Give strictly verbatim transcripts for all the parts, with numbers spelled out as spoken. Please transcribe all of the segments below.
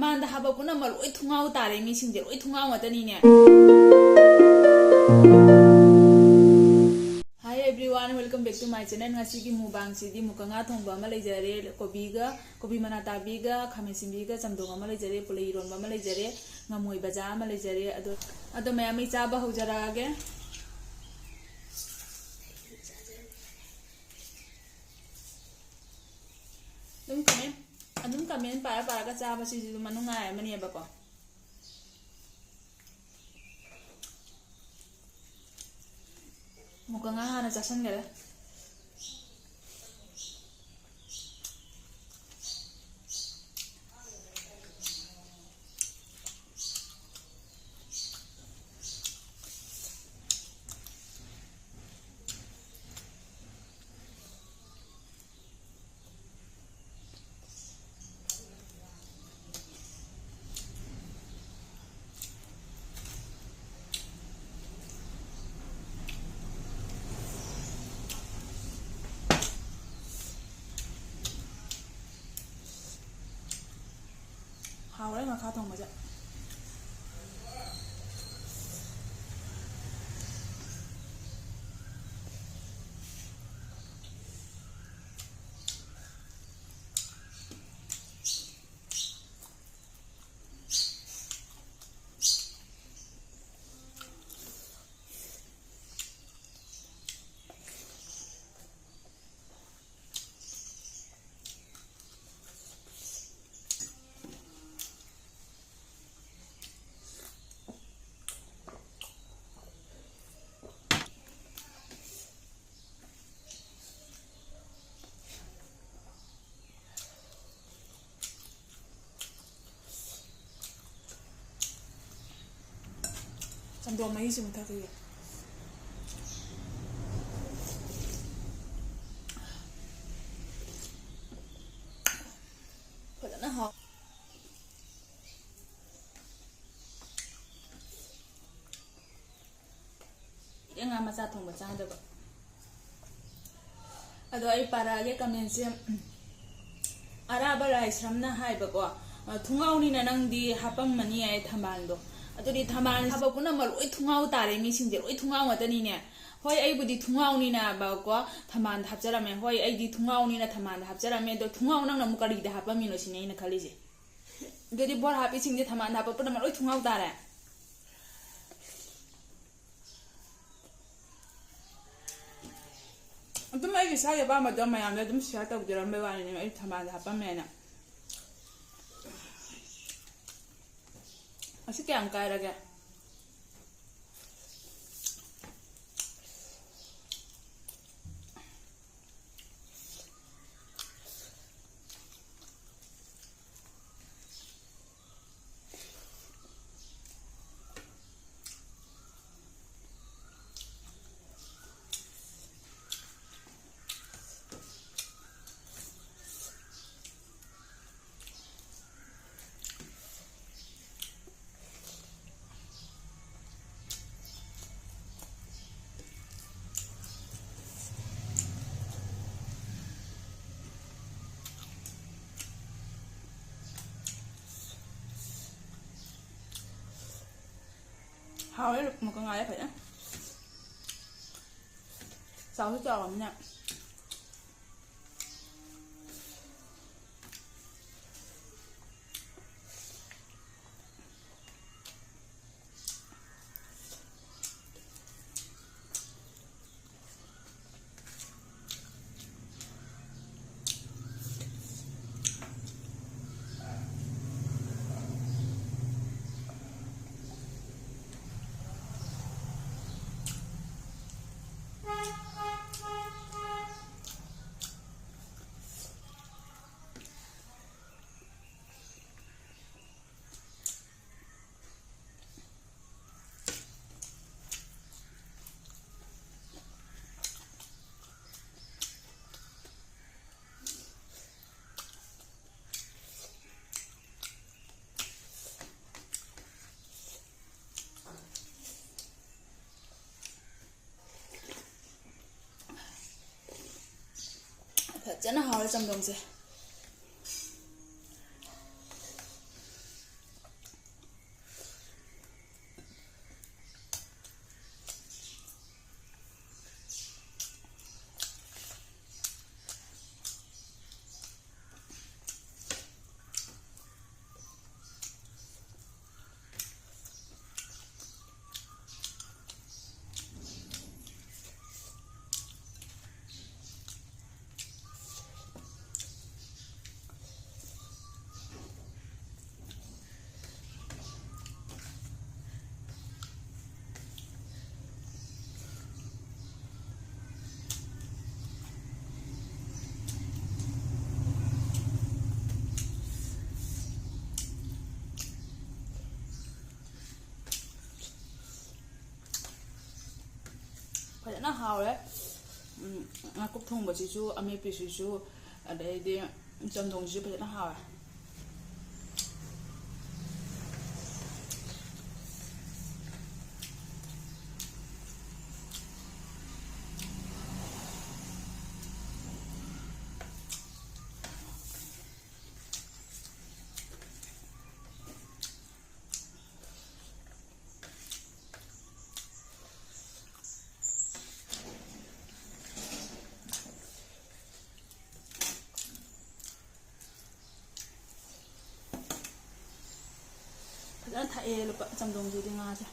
ꯃꯥꯟꯗ ꯍꯥꯕ ꯄꯨꯝꯅꯃꯛ ꯂꯣꯏ ꯊꯨꯡꯉꯥꯎ ꯇꯥꯔꯦ, ꯃꯤꯁꯤꯡꯁꯦ ꯂꯣꯏ ꯊꯨꯡꯉꯥꯎ ꯉꯥꯛꯇꯅꯤꯅꯦ꯫ Hi everyone, welcome back to my channel. ꯉꯁꯤꯒꯤ mukbangꯁꯤꯗꯤ ꯃꯨꯀ ꯉꯥ ꯊꯣꯡꯕ ꯑꯃ ꯂꯩꯖꯔꯦ, ꯀꯣꯕꯤꯒ, ꯀꯣꯕꯤ ꯃꯅꯥ ꯇꯥꯕꯤꯒ, ꯈꯥꯃꯦꯟ ꯁꯤꯟꯕꯤꯒ, ꯆꯝꯊꯣꯡ ꯑꯃ ꯂꯩꯖꯔꯦ, ꯄꯨꯂꯩ ꯏꯔꯣꯟꯕ ꯑꯃ ꯂꯩꯖꯔꯦ, ꯉꯃꯣꯏ ꯕꯖꯥ ꯑꯃ ꯂꯩꯖꯔꯦ꯫ ꯑꯗꯣ, ꯑꯗꯣ ꯃꯌꯥꯝ ꯑꯩ ꯆꯥꯕ ꯍꯧꯖꯔꯛꯑꯒꯦ꯫ ꯑꯗꯨꯝ comment, ꯑꯗꯨꯝ comment ꯄꯥꯔ ꯄꯥꯔꯒ ꯆꯥꯕꯁꯤꯁꯨ ꯑꯗꯨꯝ ꯃꯅꯨꯡ ꯉꯥꯏ ꯑꯃꯅꯦꯕꯀꯣ꯫ ꯃꯨꯀ ꯉꯥ ꯍꯥꯟꯅ ꯆꯥꯁꯟꯈꯔꯦ꯫ ꯍꯥꯎꯔꯦ ꯉꯥꯈꯥ ꯊꯣꯡꯕꯁꯦ꯫ ꯆꯝꯊꯣꯡ ꯃꯍꯤꯁꯤꯃꯨꯛ ꯊꯛꯈꯤꯒꯦ꯫ ꯐꯖꯅ ꯍꯥꯎ꯫ ꯏꯔꯦ ꯉꯥ ꯃꯆꯥ ꯊꯣꯡꯕ ꯆꯥꯗꯕ꯫ ꯑꯗꯣ ꯑꯩ ꯄꯥꯔꯛꯑꯒꯦ commentꯁꯦ꯫ ꯑꯔꯥꯕ ꯂꯥꯏꯁ꯭ꯔꯝꯅ ꯍꯥꯏꯕꯀꯣ, ꯑ, ꯊꯨꯡꯉꯥꯎꯅꯤꯅ ꯅꯪꯗꯤ ꯍꯥꯄꯝꯃꯅꯤ ꯍꯥꯏ ꯊꯝꯕꯥꯜꯗꯣ꯫ ꯑꯗꯨꯗꯤ ꯊꯝꯕꯥꯜ ꯍꯥꯞꯄ ꯄꯨꯝꯅꯃꯛ ꯂꯣꯏ ꯊꯨꯡꯉꯥꯎ ꯇꯥꯔꯦ, ꯃꯤꯁꯤꯡꯁꯦ ꯂꯣꯏ ꯊꯨꯡꯉꯥꯎ ꯉꯥꯛꯇꯅꯤꯅꯦ꯫ ꯍꯣꯏ, ꯑꯩꯕꯨꯗꯤ ꯊꯨꯡꯉꯥꯎꯅꯤꯅꯕꯀꯣ ꯊꯝꯕꯥꯜꯗ ꯍꯥꯞꯆꯔꯝꯃꯦ꯫ ꯍꯣꯏ, ꯑꯩꯗꯤ ꯊꯨꯡꯉꯥꯎꯅꯤꯅ ꯊꯝꯕꯥꯜꯗ ꯍꯥꯞꯆꯔꯝꯃꯦ꯫ ꯑꯗꯣ ꯊꯨꯡꯉꯥꯎ ꯅꯪꯅ ꯑꯃꯨꯛ ꯀꯔꯤꯗ ꯍꯥꯞꯄꯝꯃꯤꯅꯣ ꯁꯤꯅꯦ ꯑꯩꯅ ꯈꯜꯂꯤꯁꯦ꯫ ꯑꯗꯨꯗꯤ ꯕꯣꯔ ꯍꯥꯞꯄꯤꯁꯤꯡꯁꯦ ꯊꯝꯕꯥꯜꯗ ꯍꯥꯞꯄ ꯄꯨꯝꯅꯃꯛ ꯂꯣꯏ ꯊꯨꯡꯉꯥꯎ ꯇꯥꯔꯦ꯫ ꯑꯗꯨꯝ ꯑꯩꯒꯤ ꯏꯁꯥꯒꯤ ꯑꯄꯥꯝꯕꯗꯣ ꯃꯌꯥꯝꯗ ꯑꯗꯨꯝ ꯁꯤꯌꯔ ꯇꯧꯖꯔꯝꯕꯩ ꯋꯥꯅꯤꯅꯦ, ꯑꯩ ꯊꯝꯕꯥꯜꯗ ꯍꯥꯞꯄꯝꯃꯦꯅ꯫ ꯑꯁꯤ ꯀꯌꯥꯝ ꯀꯥꯏꯔꯒꯦ? ꯍꯥꯎꯋꯦ, ꯃꯀꯪ ꯉꯥꯏꯔꯦ ꯐꯖꯅ꯫ ꯆꯥꯎꯁꯨ ꯆꯥꯎꯔꯕꯅꯤꯅ꯫ ꯐꯖꯅ ꯍꯥꯎꯔꯦ ꯆꯝꯊꯣꯡꯁꯦ꯫ ꯐꯖꯅ ꯍꯥꯎꯔꯦ꯫ ꯎꯝ, ꯉꯥꯀꯨꯞ ꯊꯣꯡꯕꯁꯤꯁꯨ, ꯑꯃꯦꯠꯄꯤꯁꯤꯁꯨ, ꯑꯗꯩꯗꯤ ꯆꯝꯊꯣꯡꯁꯤꯁꯨ ꯐꯖꯅ ꯍꯥꯎꯔꯦ꯫ ꯐꯖꯅ ꯊꯛꯑꯦ ꯂꯨꯄꯥ ꯆꯝꯊꯣꯡꯁꯤꯗꯤ ꯉꯥꯁꯦ꯫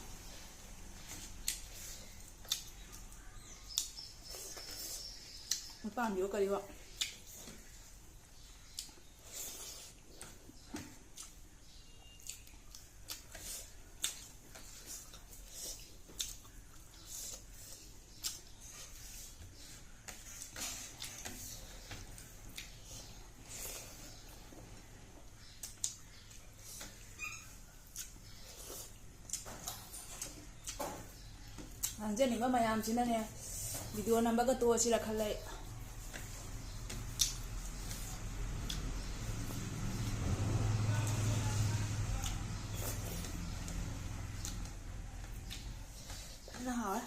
ꯃꯄꯥꯟꯒꯤꯌꯣ ꯀꯔꯤꯌꯣ꯫ ꯉꯥꯡꯖꯅꯤꯡꯕ ꯃꯌꯥꯝꯁꯤꯅꯅꯦ, video ꯅꯝꯕꯒ ꯇꯣꯛꯑꯁꯤꯔ ꯈꯜꯂꯦ ꯑꯩ꯫ ꯐꯖꯅ ꯍꯥꯎꯔꯦ꯫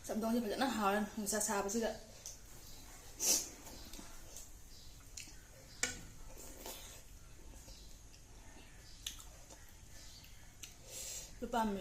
ꯆꯝꯊꯣꯡꯁꯦ ꯐꯖꯅ ꯍꯥꯎꯔꯦ ꯅꯨꯡꯁꯥ ꯁꯥꯕꯁꯤꯗ꯫ ꯂꯨꯄꯥ ꯑꯃ꯫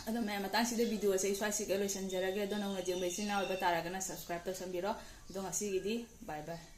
ꯑꯗꯣ ꯃꯌꯥꯝ, ꯃꯇꯥꯡꯁꯤꯗ video ꯁꯦ ꯑꯩ ꯁ꯭ꯋꯥꯏꯁꯤꯒ ꯂꯣꯏꯁꯤꯟꯖꯔꯒꯦ꯫ ꯑꯗꯣ ꯅꯧꯅ ꯌꯦꯡꯕ ꯏꯆꯤꯟ ꯏꯅꯥꯎ ꯑꯣꯏꯕ ꯇꯥꯔꯒꯅ subscribe ꯇꯧꯁꯟꯕꯤꯔꯣ꯫ ꯑꯗꯣ ꯉꯁꯤꯒꯤꯗꯤ bye bye꯫